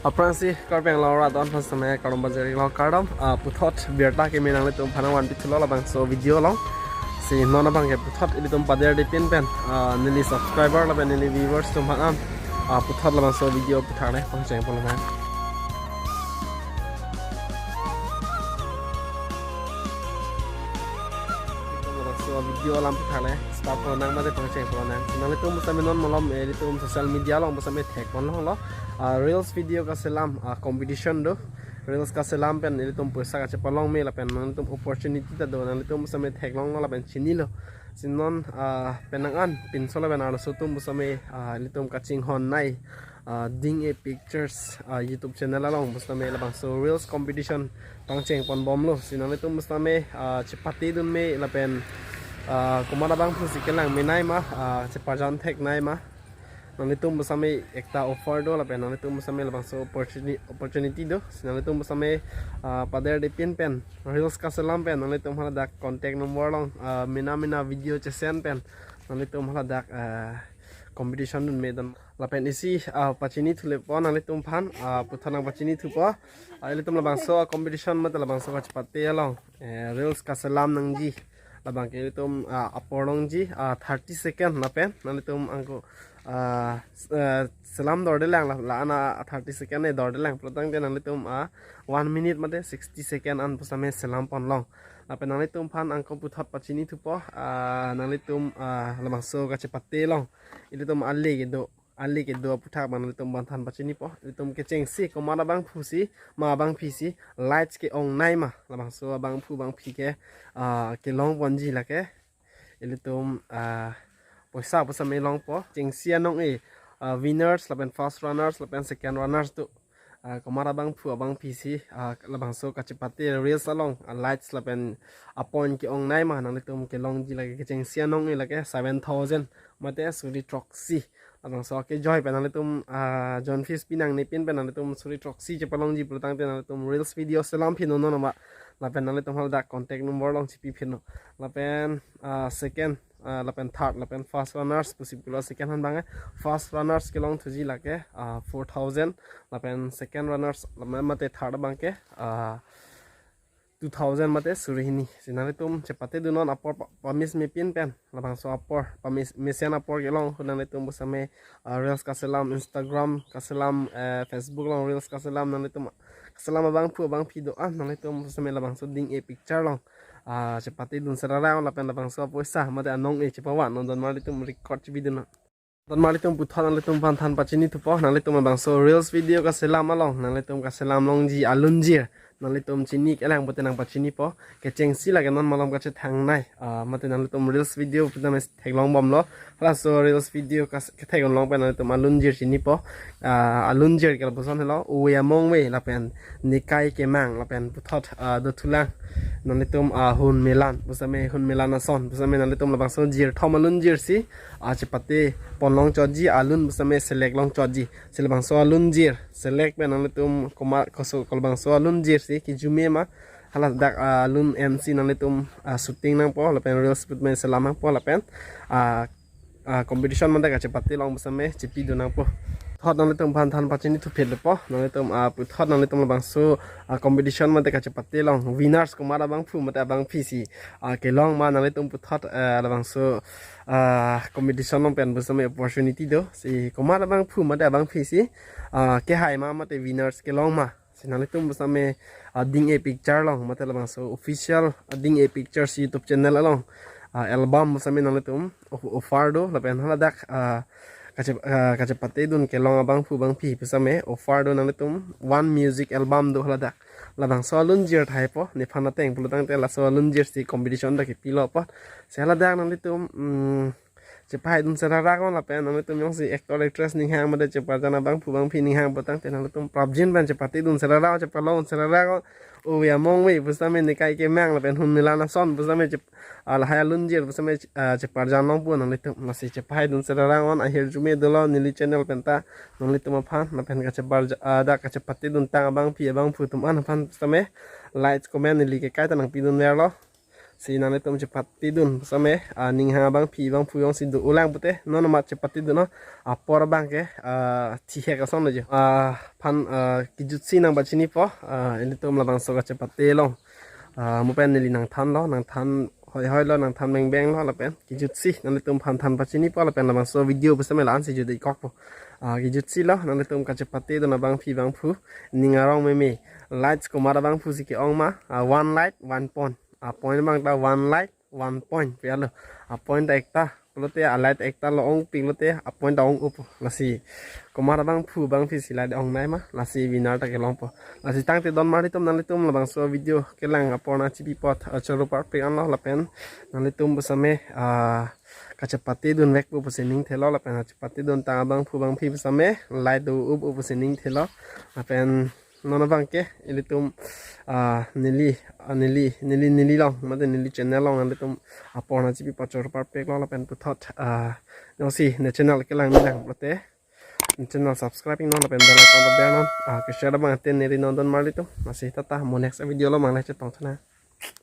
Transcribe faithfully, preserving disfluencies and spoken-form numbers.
Aphrangsi Karbi Anglong arat aphan sitame kardom pajirlo, kardom. Ah, puthot birta kimi nanglitum aphan nangvanpithulo labangso video along. Si non abangke puthot ilitum paderdepin pen, ah, neli subscriber lapen neli viewers atum aphan, ah, puthot labangso video puthot le pangcheng pon nang. Labangso video alam puthot le start pon nang mate pangcheng pon nang. Nanglitum pusitame non malom, eh, ilitum social media along pusitame thek pon longlo. Ah, reels video kaselam, ah, competition do. Reels kaselam pen ilitum poisa kachepalong me lapen nanglitum opportunity ta do, nanglitum pusitame theklonglo lapen chinilo. Si non, ah, penang an pinso lapen arloso atum pusitame, ah, ilitum kachinghon nei, ah, Ding-e Pictures, ah, YouTube channel along pusitame labangso reels competition pangcheng pon bomlo. Si nanglitum pusitame, ah, chepatedun me lapen, ah, komat abangphu si kelang me nei ma, ah, cheparjan thek nei ma. Nanglitum pusitame ekta offer do lapen nanglitum pusitame labangso opportuni-, opportunity do. Si nanglitum pusitame, ah, paderdepin pen reels kaselam pen nanglitum haladak contact number along, ah, mena mena video chesend pen nanglitum haladak, ah, competition dun me dun. Lapen isi, ah, pachinithu le pon nanglitum aphan, ah, puthot nangpachinithupo. Ah, ilitum labangso, ah, competition mate labangso kachepate along, eh, reels kaselam nangji. Labangke ilitum, ah, apor longji, ah, thirty second lapen nanglitum angko, ah, s-, eh, selam dordelang la, la-an a thirty second e dordelang pulotangte nanglitum, ah, one minute mate sixty second an pusitame selam ponlong. Lapen nanglitum aphan angko puthot pachinithupo, ah, nanglitum, ah, labangso kachepate along ilitum ale kedo, ale kedo aputhak abang nanglitum aphan than pachinipo. Ilitum kechengsi komat abangphu si ma abangphi si lights ke-ong nei ma, labangso abangphu abangphi ke, ah, kelong ponji lake. Ilitum, ah, poisa pusitame longpo. Chengsi anong e, ah, winners lapen first runners lapen second runners do. Ah, komat abangphu abangphi si, ah, labangso kachepate reels along, ah, lights lapen a point ke-ong nei ma, nanglitum kelongji lake. Kechengsi anong e lake seven thousand mate suri throksi. Labangso akejoi pen nanglitum, ah, join fees pi nangnepin pen nanglitum suri throksi chepalongji pulotangte nanglitum reels video selam phi non non ma. Lapen nanglitum haladak contact number along chipi phi non. Lapen, ah, second, ah, lapen third, lapen first runners pusi pulo, second han abang, eh, first runners kelongthuji lake, ah, four thousand, lapen second runners, lapen mate third abangke, ah, two thousand mate suri hini. Si nanglitum chepatedun non apor pa-, pamis mepin pen, labangso apor, pamis, mesen apor kelong, nanglitum pusitame, ah, reels kaselam, Instagram kaselam, eh, Facebook along reels kaselam, nanglitum kaselam abangphu abangphi do-an, nanglitum pusitame labangso Ding-e Picture along, ah, chepatedun serara lapen labangso poisa mate anong e chepavan non, don marlitum record chibidun. Don marlitum puthot nanglitum aphan than pachinithupo, nanglitum labangso reels video kaselam along nanglitum kaselam longji alunjir nanglitum chini kelang pote nangpachinipo. Kechengsi lake non malom kachethang nei, ah, mate nanglitum reels video puta mes theklong bomlo. Halaso reels video kas-, kethek-un long pen nanglitum alunjir chinipo. Ah, alunjir ke lapuson helo, Ove Amongve lapen Nekai Kemang lapen puthot, ah, dothulang nanglitum, ah, Hunmelan pusitame, Hunmelan ason pusitame nanglitum labangso jirthom alunjir si, ah, chepate ponlong chotji, alun pusitame select long chotji. Si labangso alunjir select pen nanglitum komat koso kolabangso alunjir si kijume ma, haladak, ah, alun ensi nanglitum, ah, shooting nangpo lapen reels put me selam nangpo lapen, ah, ah, competition mate kachepate long pusitame chipidun nangpo. Thot nanglitum aphan than pachinithu phitpo. Nanglitum, ah, puthot nanglitum labangso, ah, competition mate kachepate long winners komat abangphu mate abangphi si, ah, kelong ma, nanglitum puthot, ah, labangso, ah, competition along pen pusitame opportunity do. Si komat abangphu mate abangphi si, ah, kehai ma mate winners kelong ma, si nanglitum pusitame, ah, Ding-e Picture along mate labangso official, ah, Ding-e Pictures YouTube channel along, ah, album pusitame nanglitum of-, offer do lapen haladak, ah, kache-, ah, kachepatedun kelong abangphu abangphi pusitame offer do, nanglitum one music album do haladak. Labangso alunjir thaipo, nephan ateng pulotangte laso alunjir si competition dak kipilopo. Si haladak nanglitum, mm, chepahaidun serara ko lapen nanglitum jongsi actor actress ninghang mate cheparjan abangphu abangphi ninghang pulotangte nanglitum prapjin pen chepatedun serara, chepalong serara ko. Ove Amongve pusitame, Nekai Kemang lapen Hunmelan ason pusitame chep-, ah, lahai alunjir pusitame, ah, cheparjan longpo nanglitum. Lasi chepahaidun serara on, ahirjume dolo neli channel penta nanglitum aphan, lapen kacheparja-, ah, dak kachepatedun tang abangphi abangphu atum an aphan pusitame likes, comment neli ke kaita nangpidunverlo. Si nanglitum chepatedun same, ah, ning hang abangpi abangphu jongsi do-olang pute, non amat chepatedun non, apor abang ke, ah, thihek ason lo jo. Ah, phan, ah, kejutsi nangpachinipo, ah, ilitum labangso kachepate along. Ah, mo pen neli nangthanlo, nangthan hoihoi lo, nangthan bengbeng lo, lapen kejutsi nanglitum aphan than pachinipo, lapen labangso video pu same la-an si jut-ikokpo. Ah, kejutsi lo, nanglitum kachepatedun abangpi abangphu, ning arong meme, lights komat abangphu si ke-ong ma, ah, one light, one point. Ah, point abang ta one light, one point pu alo. Ah, point ta ekta pulote, ah, light ekta lo ongpik lote, ah, point ta ong-up. Lasi komat abangphu abangphi si light ongnei ma, lasi winner ta kelongpo. Lasi tangte don marlitum, nanglitum labangso video kelang apor nangchipi apot, ah, choro parpik anlo, lapen nanglitum pu same, ah, kachepatedun vekpo pusi ning thelo, lapen kachepatedun tang abangphu abangphi pu same light do-up pusi ning thelo, lapen non abang ke ilitum, ah, neli, ah, neli, neli, neli along, mate neli channel along nanglitum apor nangchipi apot choro parpik lo, lapen puthot, ah, jongsi ne channel kelang milang pulote, ne channel subscribe non, lapen bell icon ta ber non, ah, ke-share abang ate neri non don marlitum. Lasi tata, mo next video along mangle chetongtha nang.